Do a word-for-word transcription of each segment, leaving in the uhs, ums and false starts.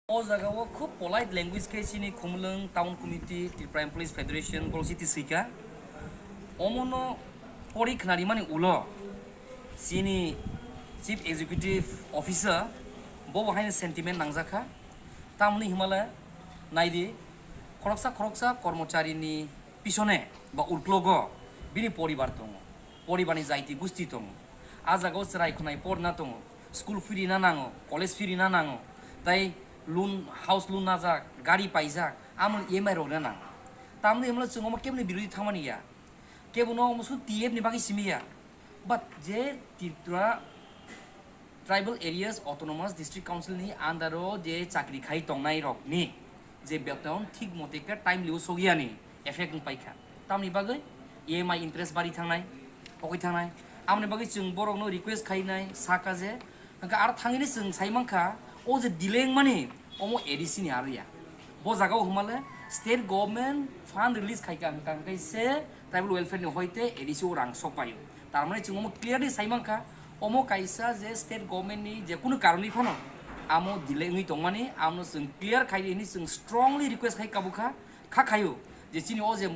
O jaga o khub polite language khe chini Khumulwng Town Committee, Tripura Employees Federation, borok chiti swikha. Omono pori khnarimani ulo chini Chief Executive Officer bo bo haino sentiment nangjakha. Tamoni himale naidi, khoroksa khoroksa kormocharini pisone ba uklogo bini poribar tongo, poribarni jaiti gusti tongo. A jagao chwrai khwnai porna tongo, school fee rina nango, college fee rina nango, tai loan, house loan najak, gari paijak, amoni E M I rok rina nango. Tamoni himle chwng omo keboni birodhi thangmani ya, kebono omo su T F ni bagwi simi ya. But je Tripura Tribal Areas Autonomous District Council ni under o je chakri khai tongnai rok ni je beton thik mote khe timely o sogiyani effect wng paikha. Tamni bagwi E M I interest bari thangnai, pokoi thangnai. Amoni bagwi chwng borokno request khainai, saka je, hwnkhe aro thangwini chwng sai mankha, o je delay wngmani, omo A D C ni aro ya. Bo jaga o hwnmale state government fund release khaikha, hwnkha hwnkhe se tribal welfare ni hoite A D C o rang sok paio. Tar mane chwng omo clearly sai mankha, omo kaisa je state government ni je kunu karon ni phano amo delay wngwi tongmani, amno chwng clear khai di hwnwi chwng strongly request khai kabukha, kha khaio je chini o je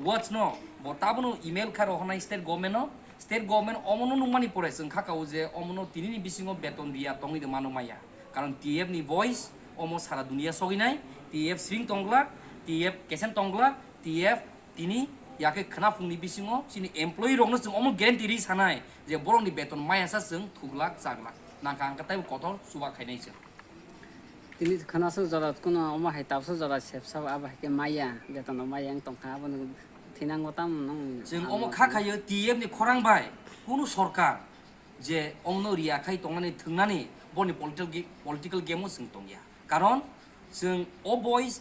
watch no bo tabono email kha rohornai state government no, state government omono nukmani pore chwng kha kao je omono tini ni bisingo beton riya tongwi de mano maya, karon T F ni voice omo sara dunia soginai, T F sring tonglak, T F kesen tonglak, T F tini yakhe khwnaphungni bisingo chini employee rokno chwng omo guarantee ri sanai je borokni beton mayasa chwng thuglak chaglak nangkha, hwnkhe taibo kotor chuba khainai chwng. Tini khwnaso jora kuno omo hai tabso jora sepsa abo hai khe maya, beton maya wng tongkha, abono thinango tamo nang. Chwng omo kha khaio T F ni khorang bai kunu sorkar je omno riya khai tongnani thwngnani boni political ge-, political game o chwng tongya. Karon chwng o boys,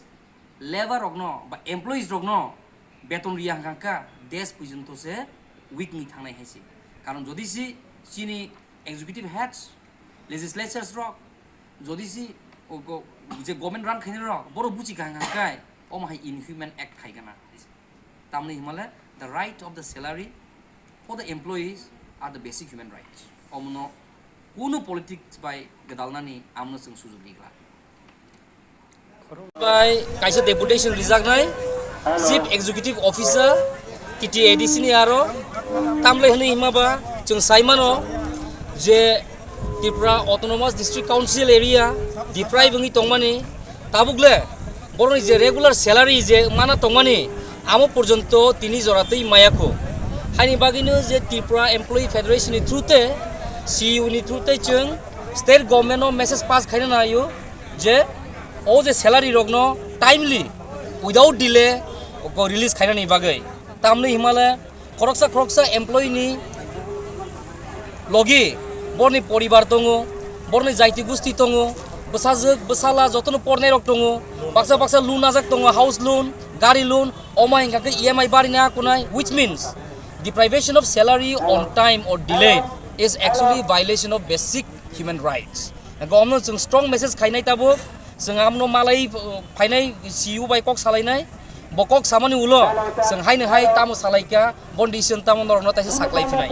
labour rokno ba employees rokno beton riya hwnkha kha des pujonto se weak wngwi thangnai hai se. Karon jodi si chini executive heads, legislatures rok jodi si o go-, je government run khainai rok borok buchi kha hwnkha khe omo hai inhuman act khai gana. Tamni himale the right of the salary for the employees are the basic human rights. Omono kunu politics bai gwdalnani amno chwng sujuk di glak. Bai kaisa deputation rijaknai Chief Executive Officer T T A D C ni aro tamle hwnwi hima ba chwng sai mano je Tripura Autonomous District Council area deprive wngwi tongmani tabuk le borokni je regular salary je mana tongmani amo porjonto tini jora twi maya kho. Haini bagwino je Tripura Employee Federation ni through te C E O ni through te chwng state government no message pass khaina naio je o je salary rokno timely without delay ko release khainani bagwi. Tamni himale khoroksa khoroksa employee ni logi borni poribar tongo, borni jaiti gusti tongo, bwsajwk bwsala jotono pornai rok tongo, baksa baksa loan ajak tongo, house loan, gari loan, oma hingka khe E M I barina kunai, which means deprivation of salary on time or delayed is actually violation of basic human rights. Gomno chwng strong message khainai tabuk, chwng amno malai, uh, phainai C E O bai kok salainai, bo kok samani ulo chwng haino hai tamo salaika, bon decision tamo norokno taisa saklai phinai.